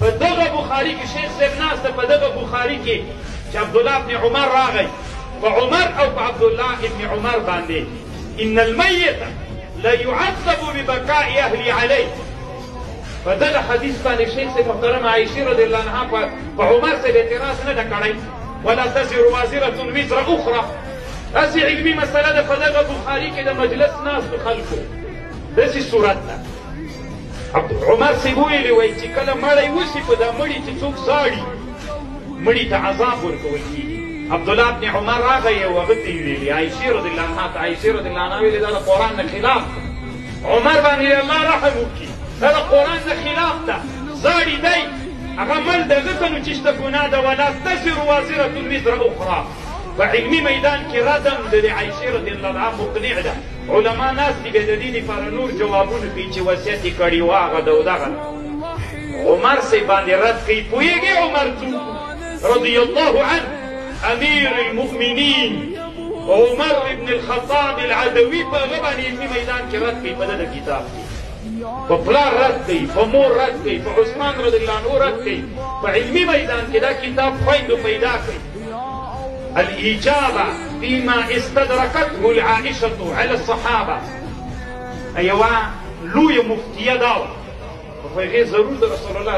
په دغه بخاري کې شیخ صاحب ناست ده، په دغه بخاري کې چې عبدالله ابن عمر راغی، په عمر او په عبدالله ابن عمر باندې ان المیت لا يعذب ببکاء اهلي علیه. په دغه حدیث باندې شیخ صاحب محترم عایشې رضی الله عنها په عمر صاحب اعتراض نه ده کړی، ولا تزر وازرة وزر اخرى. داسې علمي مسله ده په دغه بخاري کې د مجلس ناستو خلکو داسې صورت ده. عمر صاحب ویلي وایي چې کله مړی وسي په دا مړي چې څوک ژاړي مړي ته عذاب ورکول کېږي. عبدالله بن عمر راغی او هغه ته یې ویلي عایشې رضی الله عنها ته، عایشې رضی الله عنها ویلي دا د قرآن نه خلاف ده. عمر باندې الله رحم وکړي، دا د قرآن نه خلاف ده، ژاړي دی هغه مړ د هغه ته نو چې شته ګناه ده. ولا تزر وازرة وزر اخرى. په علمي میدان کې ردم د عایشې رضی الله عنها مقنع ده. علما ناست دي بیا د دې لپاره نور جوابونه کوي چې وصیت یې کړی و هغه ده او دغه ده. عمر صاحب باندې رد کوي، پوهېږې عمر څوک؟ رضی الله عنه امیر المؤمنین عمر ابن الخطاب العدوي په هغه باندې علمي میدان کې رد کوي. په دغه کتاب کې په پلار رد کوي، په مور رد کوي، په عثمان رضی الله عنه رد کوي. په علمي میدان کې دا کتاب خویندو پیدا کوي. الإجابة فيما استدركته العائشة على الصحابة. یوه لویه مفتیه دا وه، خو هغې ضرور د رسول الله